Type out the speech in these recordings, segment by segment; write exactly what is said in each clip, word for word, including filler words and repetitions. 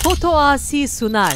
Foto Asi sunar.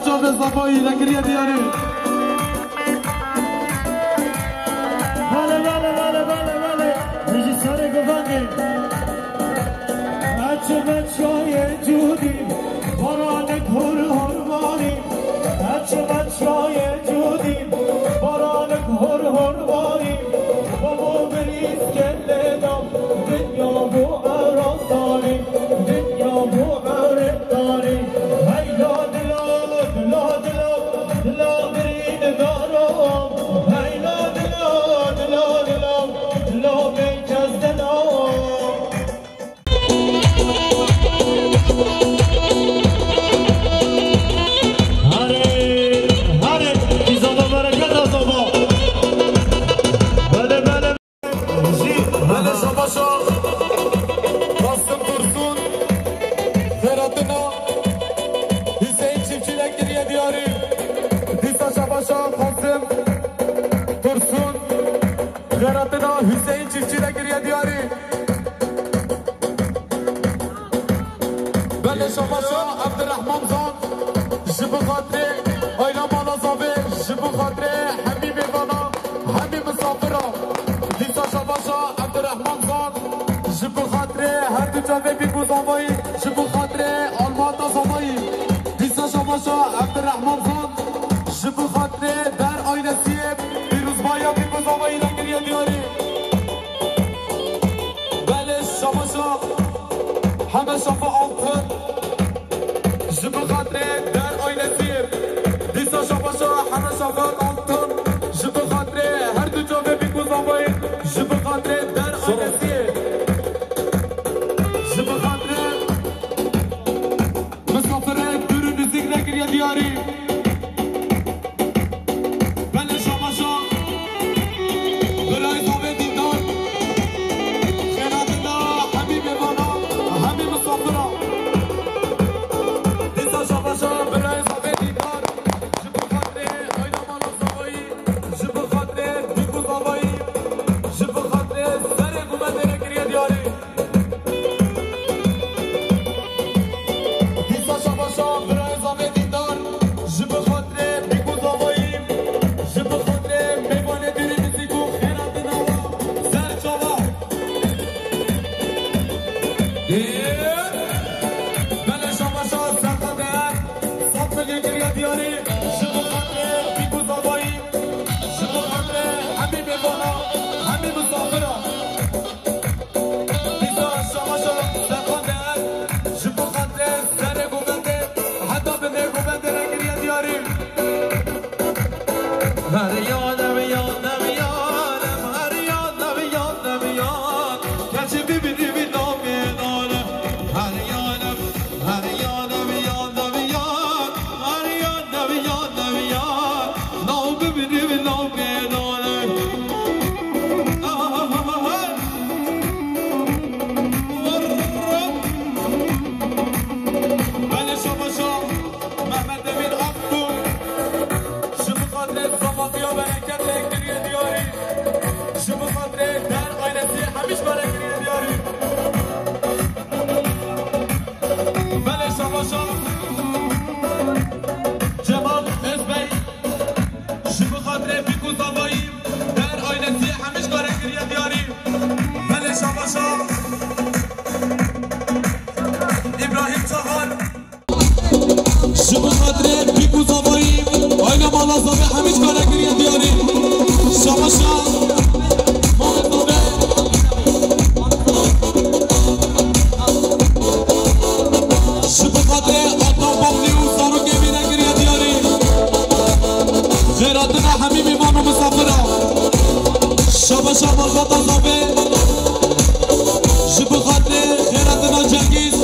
Çavê Zavayî vekiriye diyarî. Bale, bale, bale, bale, bale. Rejîsorê govendê. Eçime çayê cûdî, baranek hor hor barî. Eçime çayê cûdî, baranek hor hor barî. Babo birîz kelê da, dinya bû erandarî, dinya bû erandarî. Hey la dila, dila, dila, dila birîn dara. Hey la dila, dila, dila, dila bê kes dena. Hare, hare, îzada bereket azaba. Bele, bele. Jî, bele şabaşa. Kasım Tursun. Xêratina Hüseyin Çiftçi de kiriye diyarî. Dîsa şabaşa Kasım Tursun. Xêratina Hüseyin Çiftçi de kiriye diyarî. Belê şabaşa Evdirehman Zan, ji bi xatirê aîla mala zavê, ji bi xatirê hemî mêvana, hemî misafira. Dîsa şabaşa Evdirehman Zan, ji bi xatirê her du çavê bîk û zavayî, ji bi xatirê almata zavayî. Dîsa şabaşa Evdirehman Zan, ji bi xatirê der aîlesiyê pîrozbaya bîk û zavayî de kiriye diyarî. Belê şabaşa heme şafa altın. Ji bi xatirê der ailesî. Dîsa şabaşa heme şafa altın. Ji bi xatirê her du çavê bîk û zavayî. Ji bi xatirê der ailesî. Ji bi xatirê misafirê dûr û nizîk nekiriye diyarî. Belê şabaşa birayê zavê dîndar. Xêratina hemî mêvana, hemî misafira. Dîsa şabaşa birayê zavê dîndar. Ji bi xatirê aîla mala zavayî, ji bi xatirê bîk û zavayî, ji bi xatirê serê govendê re kiriye diyarî. Dîsa şabaşa birayê zavê dîndar, ji bi xatirê bîk û zavayî, ji bi xatirê mêvanê dûr û nizîk û xêratina wan ser çava. Ê, belê şabaşa serqader, sed milyon kiriye diyarî, ji bi xatirê bîk û zavayî, ji bi xatirê hemî mêvana, hemî misafira. Dîsa şabaşa serqader, ji bo xatirê serê govendê, heta binê govendê re kiriye diyarî. Her yan, em yan, em yan, em her yan, em yan, em yan. Keçê bibînî vî navê nane. Her yan, em, her yan, em yan, em yan. Her yan, em yan, em yan. Nav bibînî vî navê nane. Belê şabaşa Mehmet Emin Akbu. Ji bi xatirê zavaqiya bereketê kiriye diyarî. Ji bi xatirê der ailesî hemî ji me re kiriye diyarî. Belê şabaşa Cemal Özbey. Ji bi xatirê bîk û zavayî der ailesî hemî ji me re kiriye diyarî. Belê şabaşa Îbrahîm Çahar. Ji bi xatirê bîk û zavayî aîla mala zavê hemî ji me re kiriye diyarî. Şabaşa Mamet Zave. Ji bi xatirê ata Bavlî û zarokê wî re kiriye diyarî. Xêratina hemî mîvan û misafira. Şabaşa malbata Zavê. Ji bi xatirê xêratina Cengîz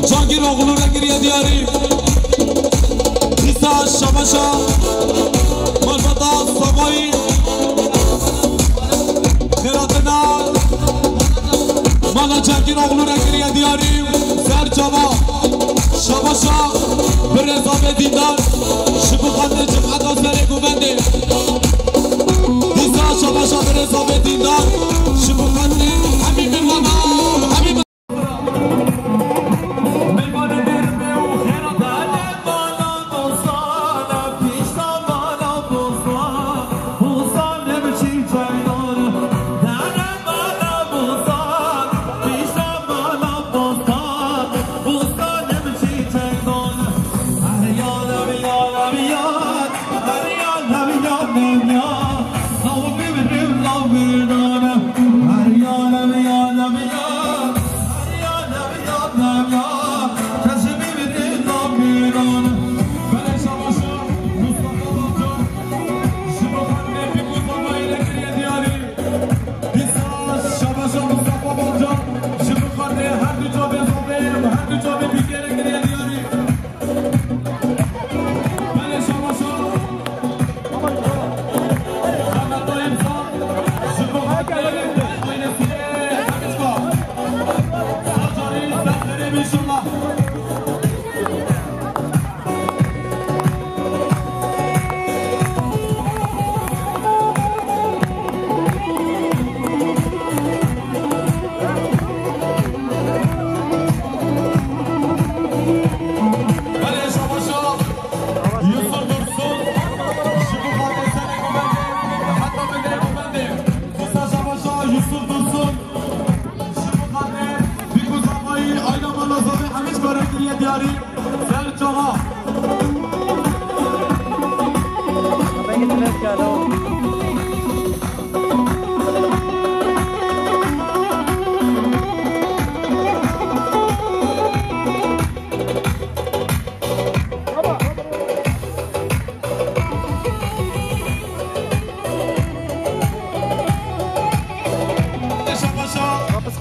Cangîroğlu re kiriye diyarî. Dîsa şabaşa malbata Zavayî. Xêratina mala Cangîroğlu re kiriye diyarî. Ser çava şabaşa birê Zavê Dîndar. Ji bi xatirê cemeta serê govendê. Dîsa şabaşa birê Zavê Dîndar. Ji bi xatirê hemî mêvana, hemî mêvanê mêrmê û xêrata hene bana.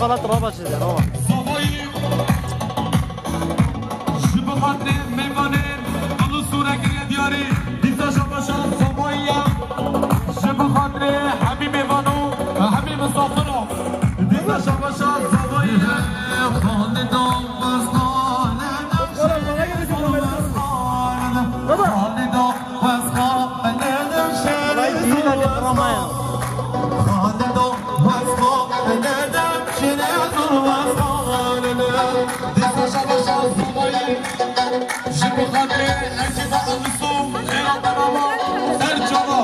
Halat raba çize, raba. Zavayî, ji bi xatirê mêvanên Ulu Sûre kiriye diyarî. Dîsa şabaşa Zavayî ye. Ji bi xatirê hemî mêvan û hemî misafir o. Dîsa şabaşa Zavayî ye. Xalida, bas Xalida, Xalida, bas Xalida. Baba. Xalida, bas Xalida, Xalida, bas Xalida. Ji bo xatirê ekiba Uluso, xêra berama, ser çava.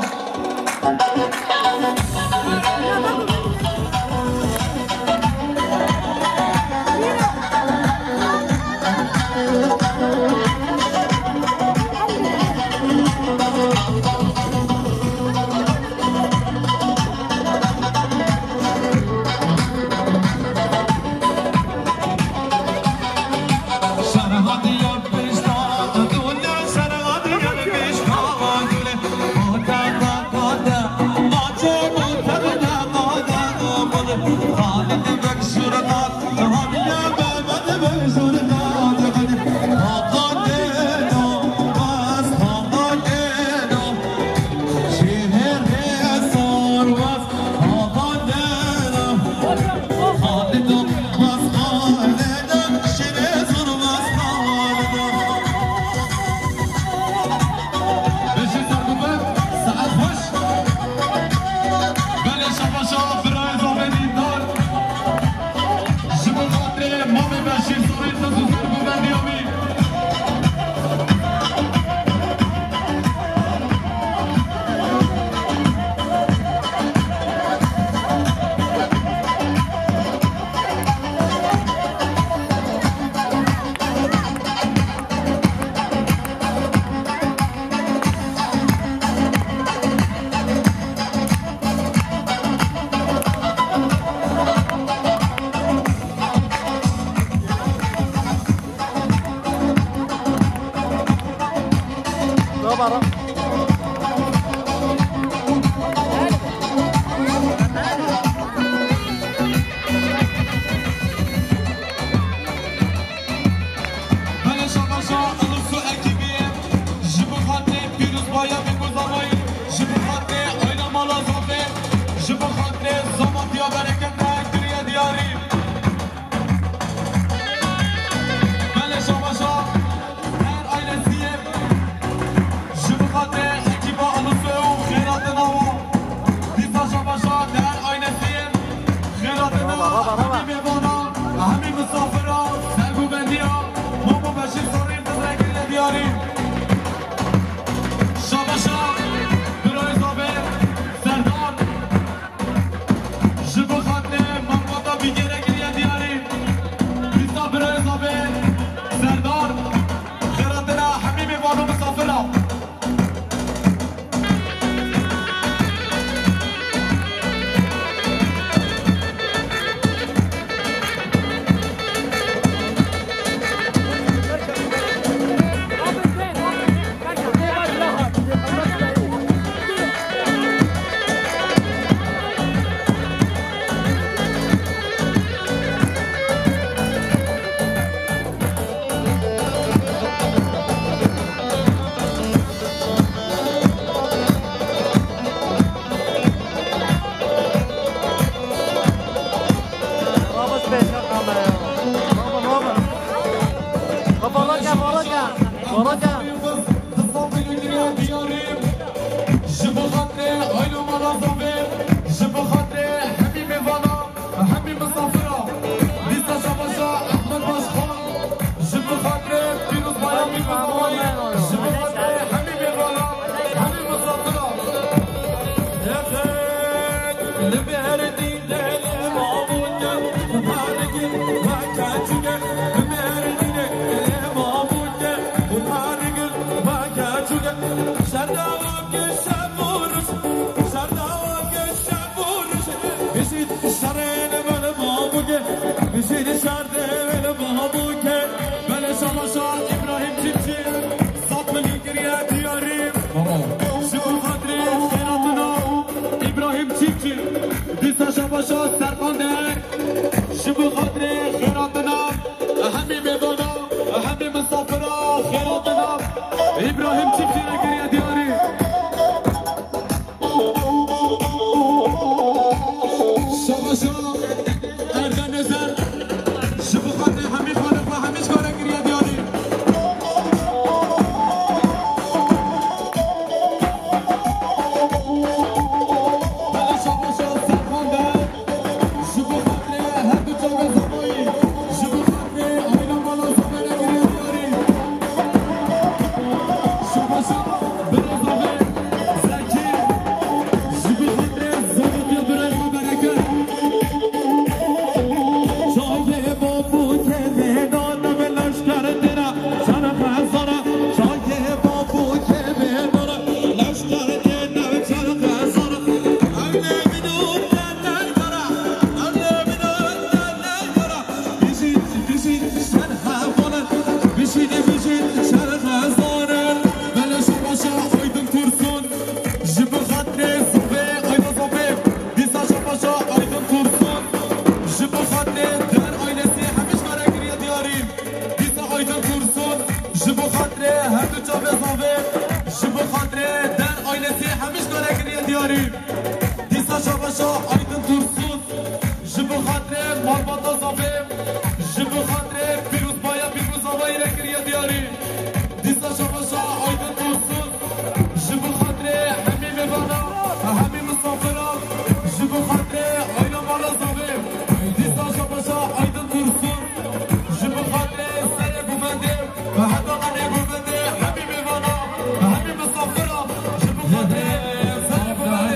Bêjin ser bibe, saet xweş. Belê şabaşa birayê zafê dîndar. Ji bo xatirê mamê Beşîr Sorî, dest û ser bibe diya wî. Belê şabaşa Ulusu ekibî, ji bo xatirê pîrozbaya Bîngozavayî, ji bo xatirê ayna mala zafê, ji bo xatirê zomatiya berekete kiriye diyarî. Belê şabaşa her ailesiyê, ji bo xatirê ekîba Ulusu û xêratina wan. Dîsa şabaşa her ailesiyê, xêratina hemî mêvana, hemî misafira, sergovendiya Mamo Beşîr Sarî dizre kiriye diyarî. Şabaşa birayê zafê Serdar. Ji bo xatirê malbata Bîgêrê kiriye diyarî. Dîsa birayê zafê Serdar, xêratina hemî mêvan û misafira. Baba, baba. Baba, baba. Baba, baba. Baba, baba. Ji bo xatirê ayna mala zafê, ji bo xatirê hemî mêvana, hemî misafira, dîsa şabaşa Ehmed Başkan, ji bo xatirê pîroz bayramî Bîngozavayî, ji bo xatirê hemî mêvana, hemî misafira. Li Berdîn de li Mamûke, Kumargil, Bakeçûke, li Berdîn de li Mamûke, Kumargil, Bakeçûke, Şerdava. Bijî şerdê wele babûke, bijî şerdê wele babûke. Belê şabaşa Îbrahîm Çîfçî, sat milî kiriye diyarî. Ji bo xatirê xêratina Îbrahîm Çîfçî, dîsa şabaşa Serkan Deher. Ji bo Yarî, dîsa şabaşa Aydin Dursun, ji bo xatirê malbata zafê, ji bo xatirê pîrozbaya pîroz avayî re kiriye diyarî. Dîsa şabaşa Aydin Dursun, ji bo xatirê hemî mêvana, hemî misafira, ji bo xatirê ayna mala zafê. Dîsa şabaşa Aydin Dursun, ji bo xatirê serê govendê, heta qenê govendê, hemî mêvana, hemî misafira, ji bo xatirê serê govendê.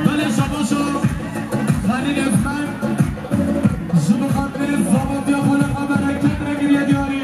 Belê şabaşo Xelîl Esmer, ji bo xatirê zavetiya xwe li xwe bereket vekiriye diyarî.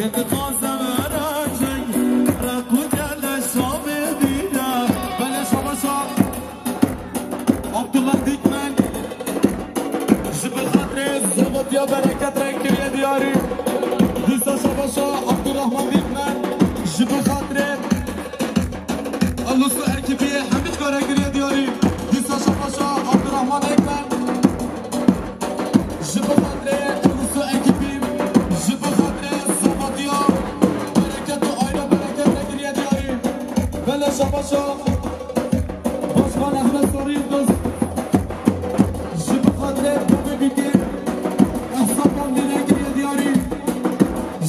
Dixwazim erejek, reqû gele şamê dîne. Belê şabaşa Abdullah Dikmen. Ji bi xatirê Zobatiya Bereket re kiriye diyarî. Dîsa şabaşa Abdurrahman Dikmen. Ji bi xatirê Alusu ekîbî Hemîçka re kiriye diyarî. Dîsa şabaşa Abdurrahman Ekmen. Ji bi xatirê Alusu ekîbî, ji bi xatirê Zobatiya Bereket û Ayna Bereket re kiriye diyarî. Belê şabaşa Başkan Ehmed Sarı Yıldız. Ji bi xatirê Bobê Bîkê, Ehsan Bangî re kiriye diyarî.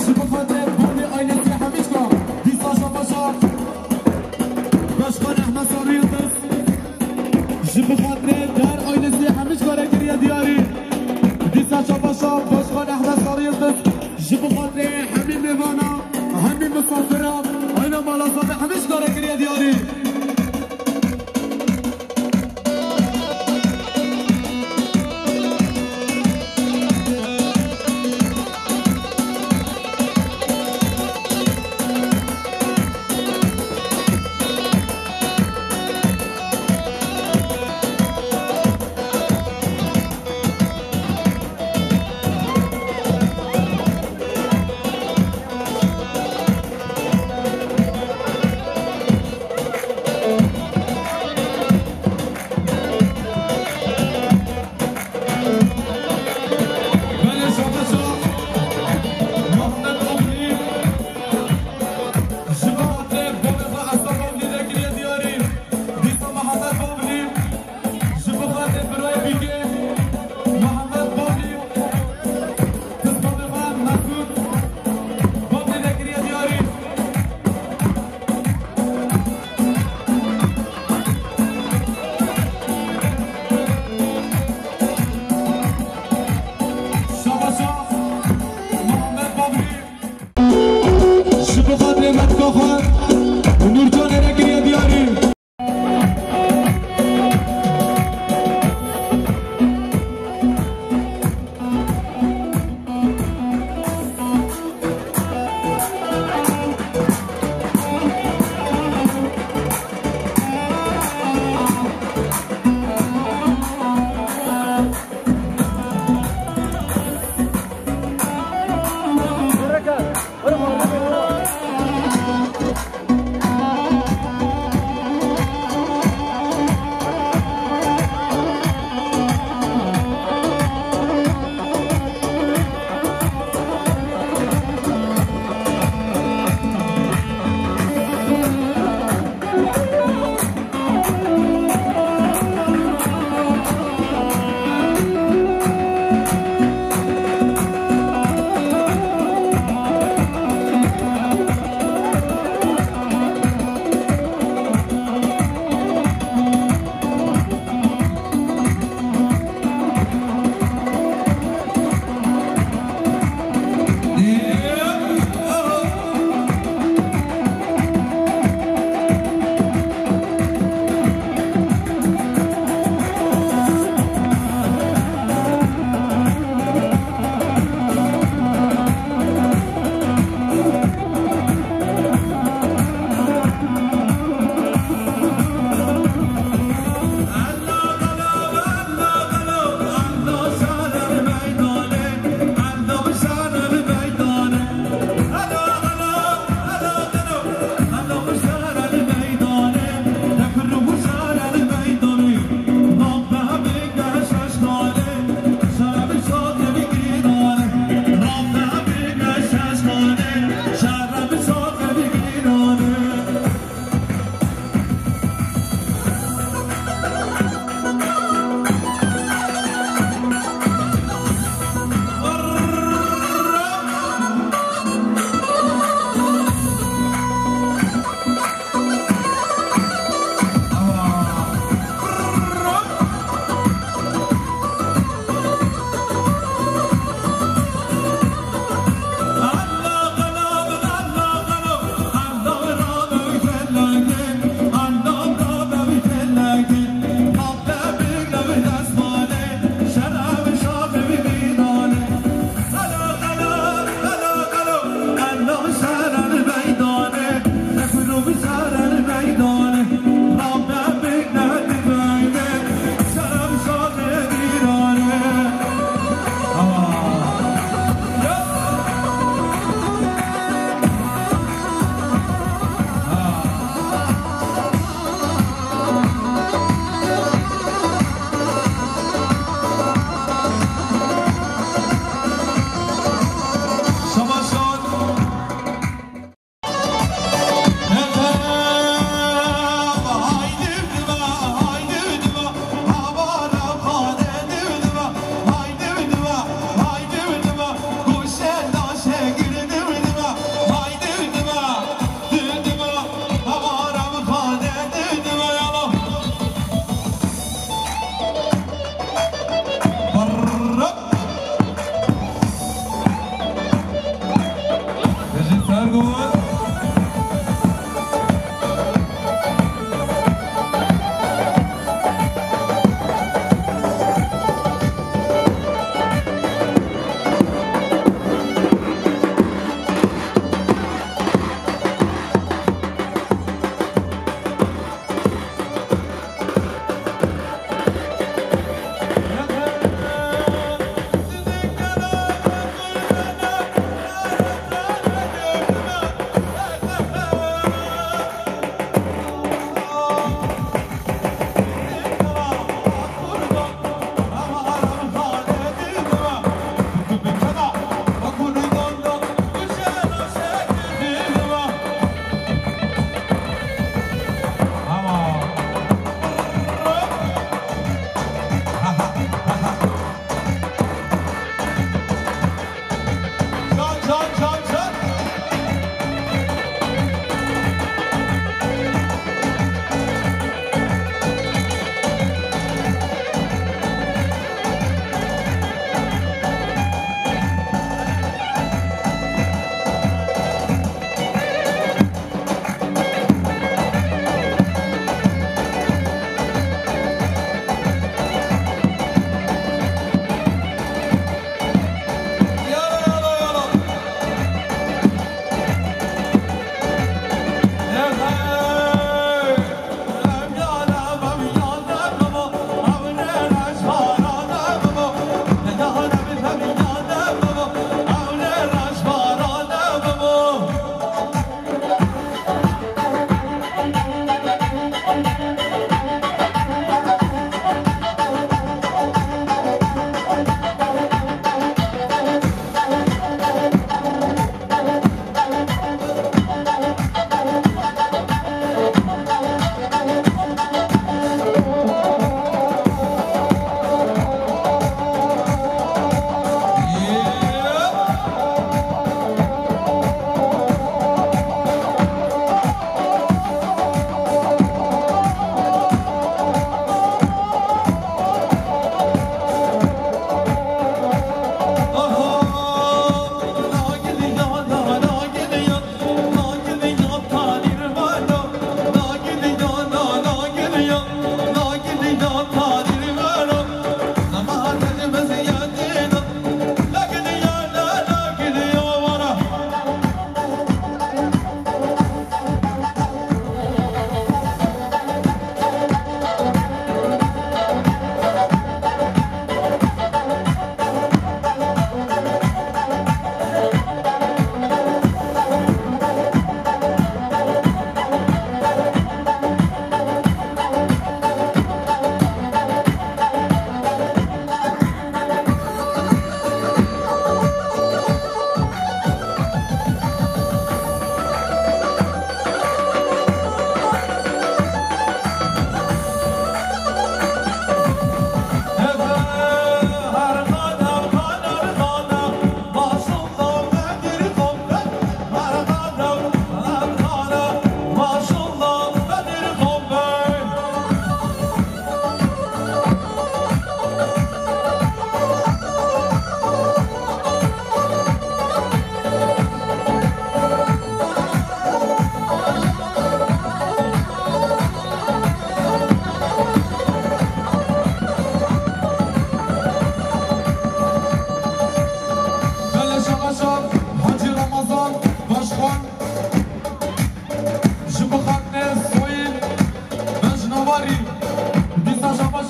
Ji bi xatirê Bobê ailesî Hemîçka, dîsa şabaşa Başkan Ehmed Sarı Yıldız. Ji bi xatirê der ailesî Hemîçka re kiriye diyarî. Dîsa şabaşa Başkan Ehmed Sarı Yıldız. Ji bi xatirê hemî mêvana, hemî misafira, ayna mala Zobê Hemîçka re kiriye diyarî.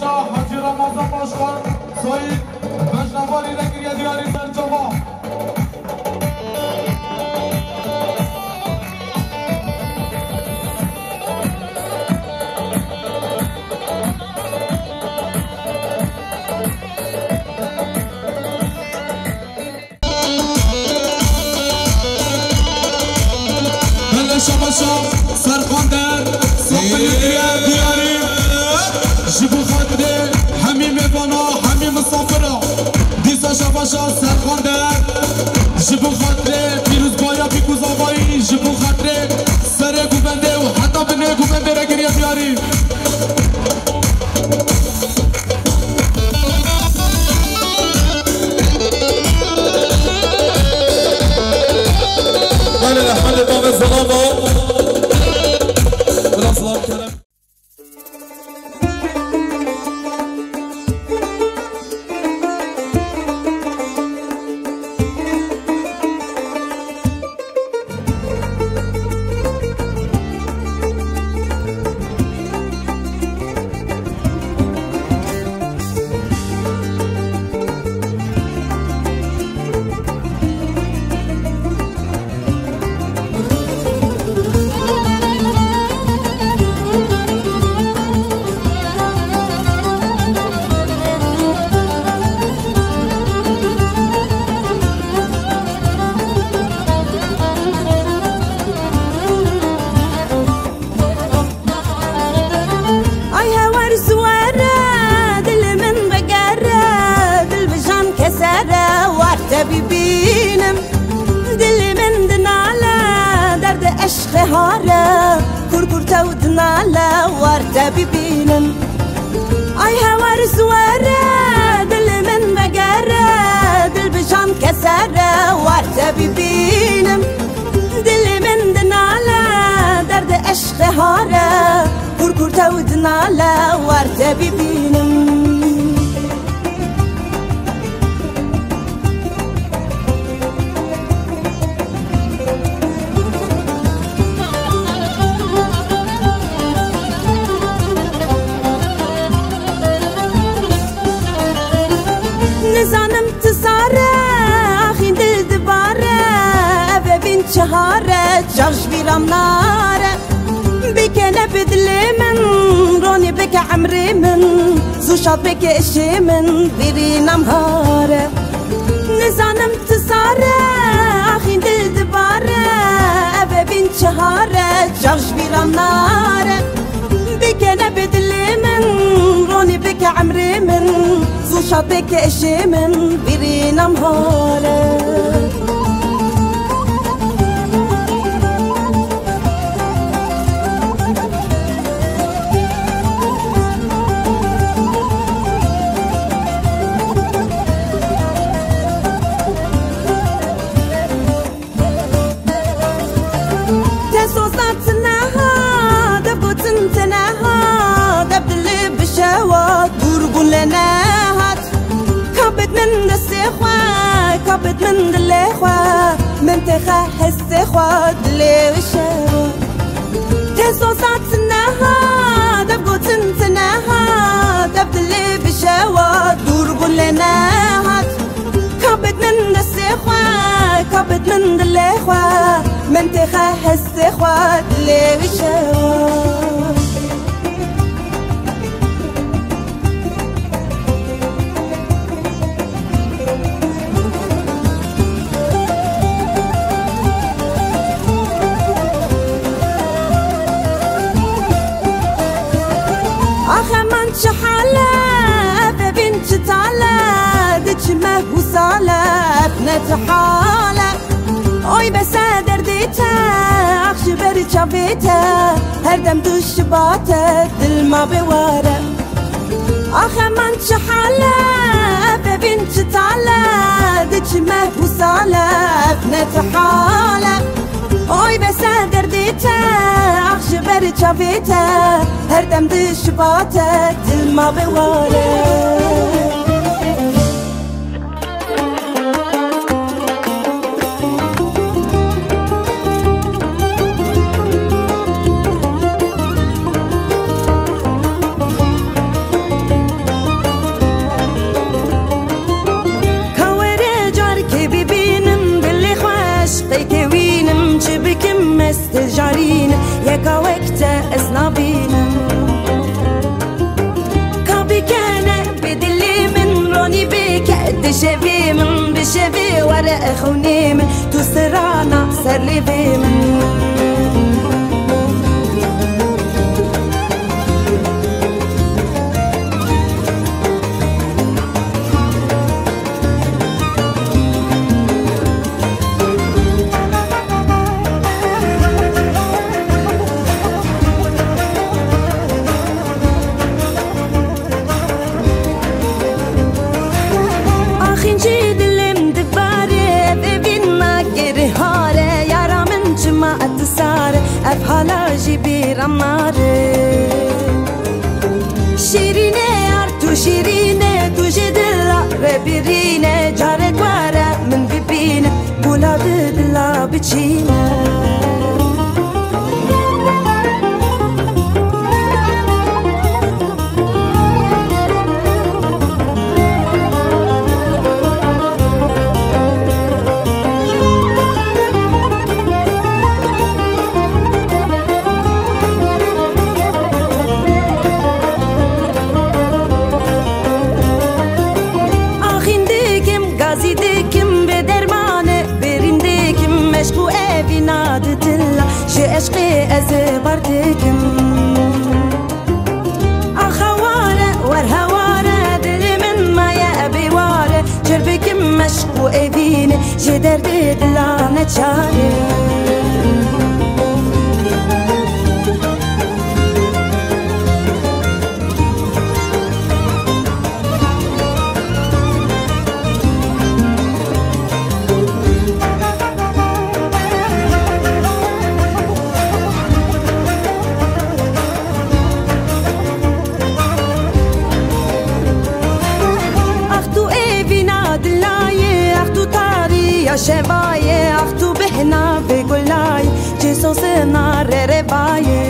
Hacî Ramazan Başkan Sayîd, bejnevarî de kiriye diyarî ser çava. Beleşa beşa Serqander, Safirî diye diyarî. Ji bo xatirê hemî mêvana, hemî misafira. Dîsa şa beşa Serqander. Ji bo xatirê pîrozbaya Bîkûz Avayî, ji bo xatirê serê guvendê û heta binê guvendê re kiriye diyarî. Belê, Ehmedê bavê zelal o. Bila silav kerem. Ay hewer ziwere, dilê min vegere, dilbijan kesere, war te bibînim. Dilê min dinale, derdê eşqê hare, kur kur tew dinale, war te bibînim. Ay hewer ziwere, dilê min vegere, dilbijan kesere, war te bibînim. Dilê min dinale, derdê eşqê hare, kur kur tew dinale, war te bibînim. Nizanim ti sare, axîn dil dibare, ev e bîn çi hare, çav ji bîra min nare. Bike nebe dilê min, ronî bike emrê min, zû şad bike eşê min, vîrîna min hare. Nizanim ti sare, axîn dil dibare, ev e bîn çi hare, çav ji bîra min nare. Bike nebe dilê min, ronî bike emrê min, zû şad bike eşê min, vîrîna min hare. Te soza ti neha, dev gotin ti neha, dev dilê bi şewa dûr bûn lê nehat. Ka bid min destê xwe, ka bid min dilê xwe, min têxe hestê xwe dilê wî şewa. Te soza ti neha, dev gotin ti neha, dev dilê bi şewa dûr bûn lê nehat. Ka bid min destê xwe, ka bid min dilê xwe, min têxe hestê xwe dilê wî şewa. Axe man çi hale, ev evîn çi tale, diçime hûsale, ev ne ti hale. Oy bese derdê te, ax ji ber çavê te, her dem du şiba te, dil ma bê ware. Axe man çi hale, ev evîn çi tale, diçime hûsale, ev ne ti hale. Oy bese derdê te, ax ji ber çavê te, her dem du şiba te, dil ma bê ware. Ser lêvê min. Axîncî dilê min dibare, ev evîn nagêrê hare, yara min çima etisare, ev hala jî bîra min nare. Şîrîne yar tu şîrîne, tu jê dila re birîne, carek were min bibîne, gula di dila biçîne. Axîn dikim, gazî dikim, bê dermanê birîn dikim, meşq û evîna di dila, ji eşqê ez ê bar dikim. Axa ware, wer heware, dilê min maye bêware, çêr bikim meşq û evînê, ji derdê dila neçare. Ax tu evîna dilayê, ax tu tariya şevayê, ax tu bihna vê gulayê, cê sosina re rebayê.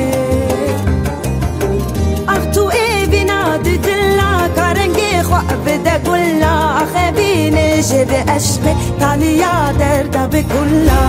Ax tu evîna di dila, ka rengê xwe bide gula, ax evînê jê di eşqê taliya derda bi gula.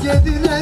Yedin